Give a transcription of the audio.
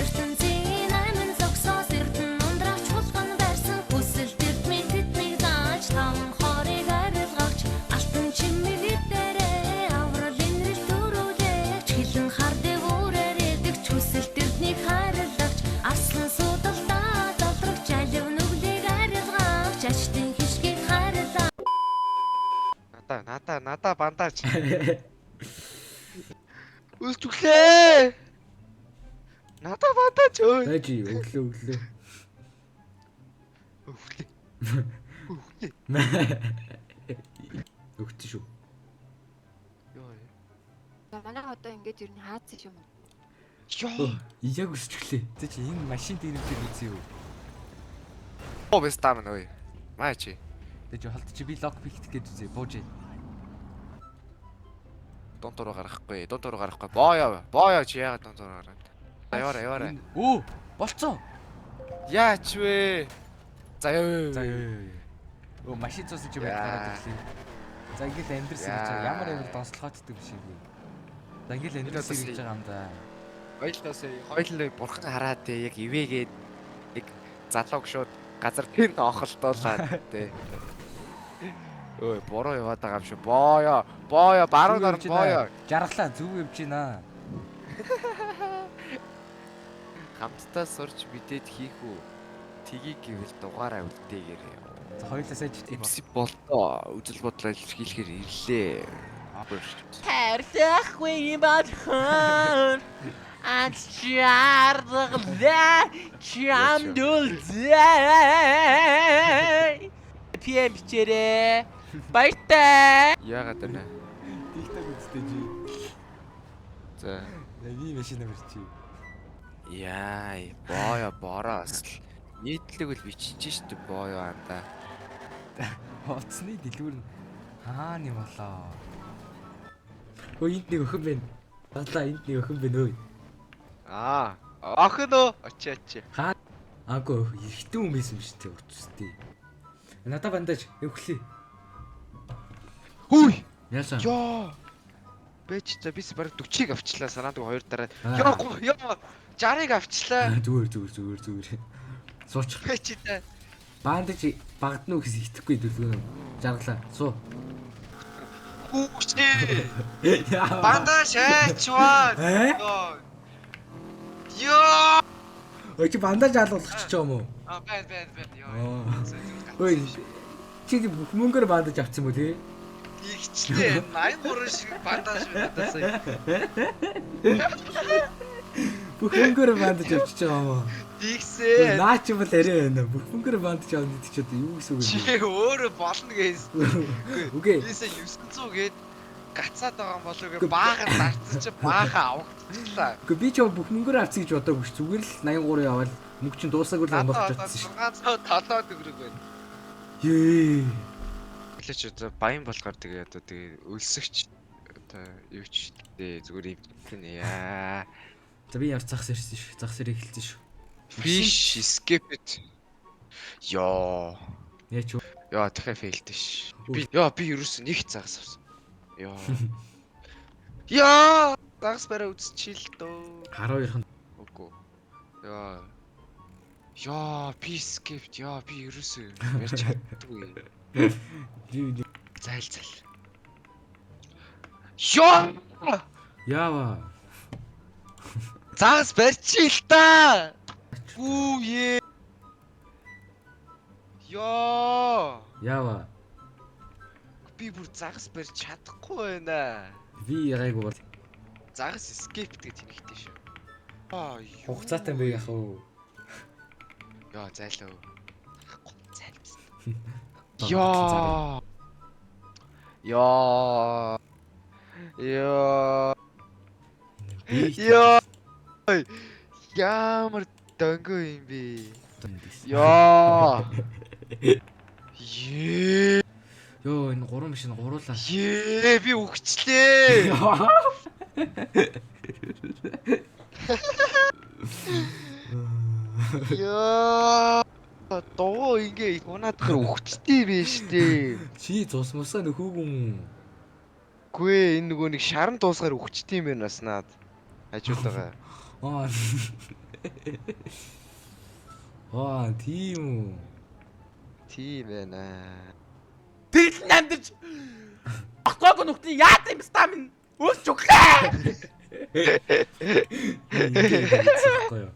ертөнцийн амин зогсоос эрдэн ундраач хулган барьсан хүсэлт эрдмийн тэднийг зааж таван хорыг арилгагч алтан чимэг дээрээ аврал инрэл төрүүлээч хилэн хар дэвүүрээр идэгч хүсэлт эрднийг хайрлагч арслан судалдаа залрагч алив нүглийг арилгагч ачтын хишгийг хайрлаа. Надаа надаа надаа бандаж. Үлч өглөө. Надаа бандаж өө. Байж өглөө өглөө. Өглөө. Өглөө. Өгсөн шүү. Йоо. За манай одоо ингэж ер нь хаацсан юм. Йоо. Яг өсчихлээ. Тэ чи энэ машин дээрэмчээр үзье юу? Оо бэс таамн ой. Маа чи. Тэ чи холт чи би лог пикт гэж үзье. Бууж. Дунт руу гарахгүй. Дунт руу гарахгүй. Боё. Боё чи яагаад дунт руу гараад. За яваарай яваарай. Өө болцсон. Яач вэ? За ёо. За ёо ёо. Өө машин цуусан чи байд гараад ирлээ. За ингээл амьдрсан гэж байгаа. Ямар амар донслогоотдаг биш юм бэ? За ингээл амьдрсан гэж байгаа юм да. Хоёлоос хоёлоо бурхан хараад те яг ивэгээд нэг залууг шууд газар тэнд онхолтуулаад те. Ой, буруу яваад байгаа юм шүү. Боё, боё, баруун орон боё. Жаргалаа зүг явж байна. Хамтдаа сурч мэдээд хийх үү? Тгийг гэвэл дугаараа үлдээгээрэй. За хоёулаа сайн чит. MC болтоо үзэл бодлоо илэрхийлэхээр ирлээ. Хайрлахгүй юм бодхон Анд чаргалаа чамд үлзээ. PM бичээрэй. Баяртай. Яагаад вэ? TikTok үзтээ чи. За. Би машин авирч. Яа, боё бороос л нийтлэг л бичиж штэ боё анда. Утасны дэлгүүр нь хаана юм болоо? Өө энд нэг охин байна. Батлаа энд нэг охин байна өө. Аа, охин уу? Очи очи. Аагүй эрэгтэй хүн байсан биш үү утастай. Надаа бандаж өвхлээ. Хүй! Яасан? Йоо. Бэч за бис бараг 40-ыг авчлаа санаадаг хоёр дараа. Аа. Йоо, ёо 60-ыг авчлаа. Зүгээр зүгээр зүгээр зүгээр. Суучих. Бэч та. Бандаж багтна уу гэсэн итгэхгүй дүлгэн. Жаргалаа. Суу. Хүүчээ. Бандаж хайчваа. Э? Йоо. Ой чи бандаж алуулах ч юм уу? Аа, байн байн байн. Йоо. Аа. Ой чи бүх мөнгөөр бандаж авсан юм уу тий? Игчлээ 83 шиг бандаж надад сая. Бүх мөнгөөр бандаж авчиж байгаа юм уу? Тэгсээ. Наа чи бол арай байна. Бүх мөнгөөр бандаж авна гэдэг чи одоо юу гэсэн үг Чи юм бэ? өөрөө болно гэсэн. Үгүй. Бисээ 900 гээд гацаад байгаа юм болов гэ баахан зарцсан чи баахан авагдчихлаа. Үгүй би ч бүх мөнгөөр авсан гэж бодоогүй ш. Зүгээр л 83 яваал мөнгө чинь дуусаагүй л Надад онгойлж одоо чадсан ш. 607 төгрөг байна. Ее. Тэглээч одоо баян болохоор тэгээ одоо тэгээ өлсөгч одоо юу ч дээ зүгээр юм яа. За би яар загас ирсэн шүү. Загас ирээ эхэлсэн шүү. Fish escape it. Йоо. Яа ч Йоо дахиад фейлдэ ш. Би ёо би ерөөс нэг загас авсан. Йоо. Йоо загас барай үзчихэл дөө. 12-ын Үгүй. Йоо. Йоо би escape ёо би ерөөсөө ярьж чаддгүй. Зайл зайл. Йоо Яава. загас барьчих л та. Гүү ээ. Йоо Яава. би бүр загас барьж чадахгүй байна. Би гайгүй бол Загас escape гэдэг тэнэгтэй шүү. Аа юу. хугацаатай юм бэ яах вэ? Йоо зайлаа. Зайлсан. Йоо. Йоо. Йоо. Йоо. Ямар дөнгөө юм бэ? Йоо. Ее. Йоо энэ гурван машин гуруулаа. Ее би үхчлээ. Йоо. Дугуй ингээ унаадахар үхчтэй биш дээ. Чи цус мусаа нөхөөгүй юм. Үгүй ээ, энэ нөгөө нэг шаран дуусгаар үхчтэй юм байна бас наад. Хажууд байгаа. Аа. Ваа, тийм үү. Тийм байна. Тэгэл нь амьдарч огтгоогүй нүхтний яад юм стамин өсч өглөө. Ингээд хэлчихгүй юу.